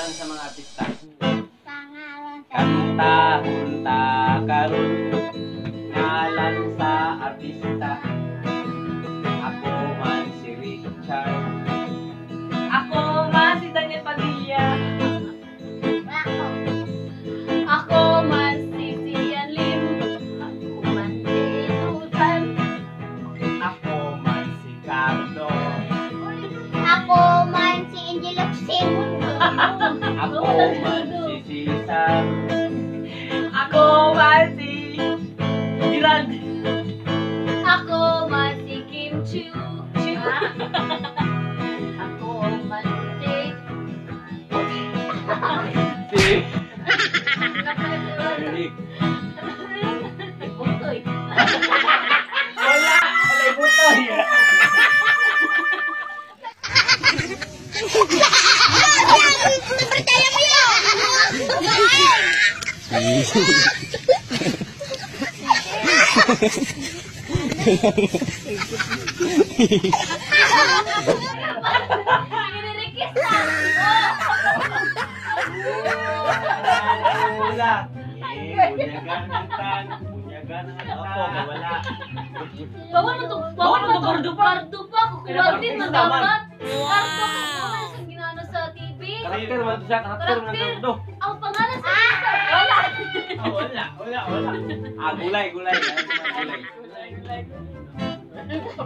Pangalan sa mga artista. Pangalan sa Kanta, hunta, karon. Ngalan sa artista. Ako man si Richard. Ako man si Daniel Padilla. Ako. Ako man si Sian Lim. Ako man si Susan. Ako man si Carlo. Ako man si Angel Locsin. Ako man si Cesar. Ako man si Gerald. Ako man si Kim Chiu. Chiu. Ako man si Si Rick. Butoy. Wala! Wala butoy! Nilirikis na. Wala. Eh, bunyagan ng tan. Bunyagan ng Ako, tan. wala. Bawal mo to, bawal mo to, kardo pa. Kardo pa, kukuha din man dapat. Kardo, kukuha sa ginano sa TV. Karakter man to siya, karakter man Karakter. to. Ang pangalan sa artista, wala. Ah, wala, wala, wala. Ah, gulay, gulay. Gulay. Gulay, gulay.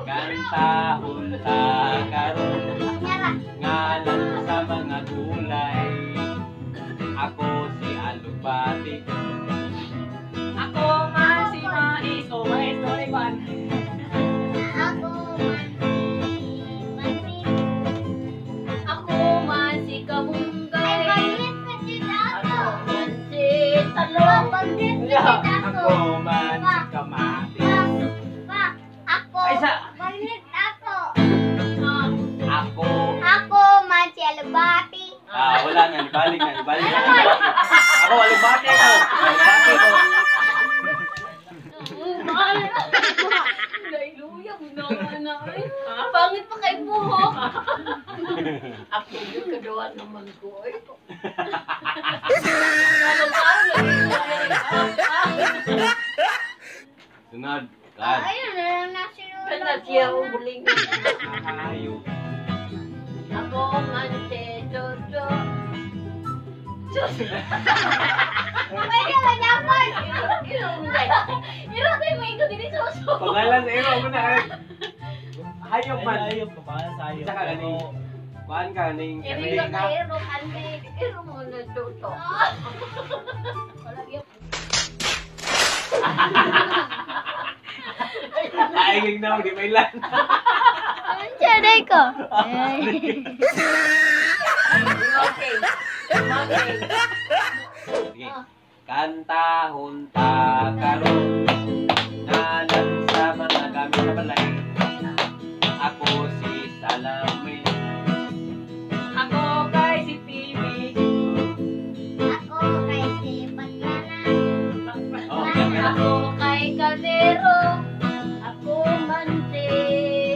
Kanta, hunta, karon. Ngalan sa mga gulay. Ako si Alubati. Ako man si Mais. O Mais, sorry man. Ako man si Manmin. Ako man si Ay, Kabunggay. baglit na din ako. Ako man si Talong. Baglit na din ako. Ako man si Kamatis. Pa, ako. Ay, sa Baglit ako. Ah, Ako. Ako man si Alubati. Ah, wala na, ibalik na, ibalik na. Ako, alubati ko. Alubati ko. Lailuya, na ay. Pangit pa kay buhok. Ako yung kadawa naman ko. Ay, Ano ba? Lailuya. Sunod. Kan. Ayun na lang na si Lolo kana ko siya na. ubuling. Hayop. Ako man si Jojo. Pwede ba dapat? Ilong day. Iro tayo mo ikaw din sa Pangalan sa imo mo na. Hayop man. Ay, ayop, pangalan sa hayop. Isa ka ganing. Kuan ka ganing. Iro ka iro kante. Iro mo na Jojo. Wala gyud. Ay, na di may lan. Ang tiyaday ko. Okay. Okay. Sige. Kanta, hunta, karon. Ngalan sa mga gamit sa balay. Ako si Salamin. Ako kay si TV. Ako kay si Patyana. Oh, yan ka na. Ako kay Calero. Ako man si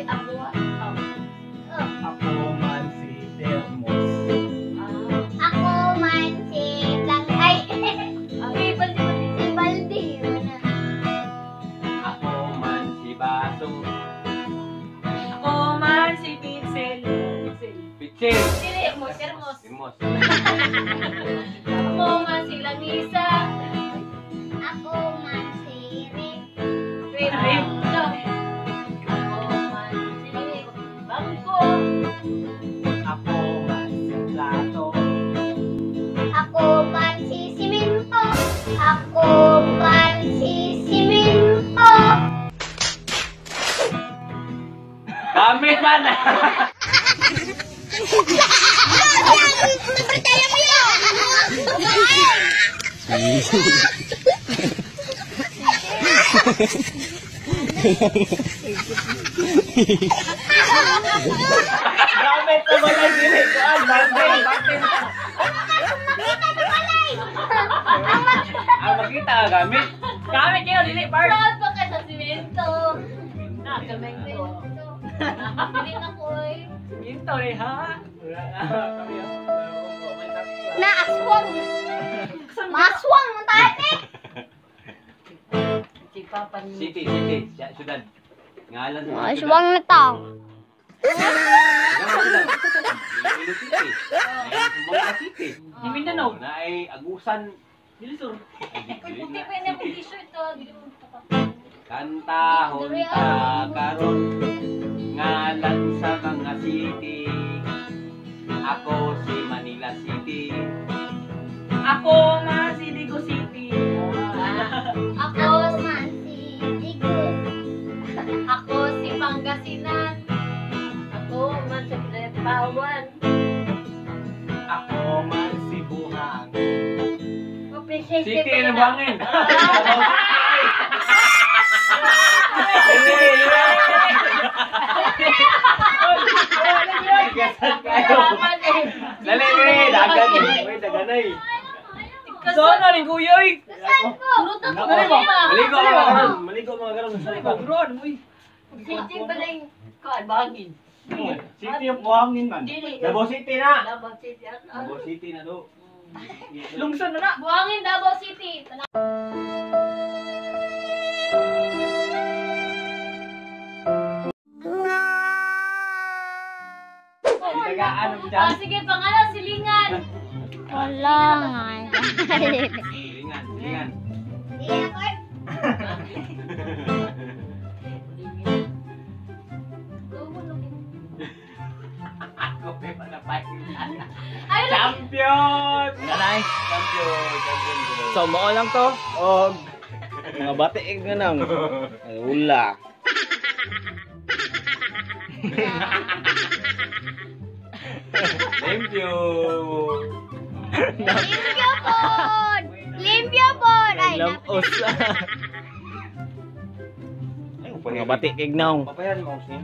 Ako. Oh. Ako man si Thermos. Ah, Ako man si Blang. Ay, ay, baldi, baldi. si Baldi. Yun na. Ako man si Baso. Ako man si Pinsel. Pinsel. Pitsil. Dili, termos, termos. Timos. Ako man si Langisa. Ako man si Rick. Rip. Rip. No. Ako man si Bangko. Ako man si Plato. Ako man si Siminto. Ako man si Siminto. Gamit man. Gamit sa balay dili. Kuan, bante, bante. Makita sa balay. Ang makita gamit. Gamit kayo, dili part. Proud pa ka sa simento. Na, semento. Dili na ko eh. Minto rin ha. Kami, oh. May tatlo. Na aswang. Maswang man tayo eh. Si Papa ni. City, city. Syudad. Ngalan sa mga syudad. Aswang na tao. Ngalan syudad. Iloilo City. Ay, Zamboanga City. Yung Mindanao. Na ay Agusan. Dilisur. Ay, Uy, dili puti na pa yun ang city. t-shirt to. Dili mo pa. Kantahon ta karon ngalan sa mga city. Ako si Manila City. Ako man si Digo City. Ako man si Digo. Ako si Pangasinan. Ako man sa Kilapawan. Ako man si Buhang. City ano bangin? Dali, dali, dagan. Uy, daganay. Saan na rin kuya oy? Puro ta ko Dali mo. ba? Maligo ka mga karon. Maligo mga karon. Sorry ba, bro? Ano mo? City pa lang kuan bangin. City of Buhangin man. Dili. Davao City na. Davao City. Davao City na do. Lungson na na. Buhangin, Davao City. Tagaan ang Ah, dyan. sige, pangalan, silingan. Wala nga. Silingan, silingan. Hindi ako eh. Ako pa napay. Ay, Champion! Nanay. Champion, champion ko. So mao lang to. Og mga batiig na nang. Ay, Wala. Thank you. Limpyo pod! Limpyo pod! Ay, Lamos. Mga batiig naong. Papayan mo siya.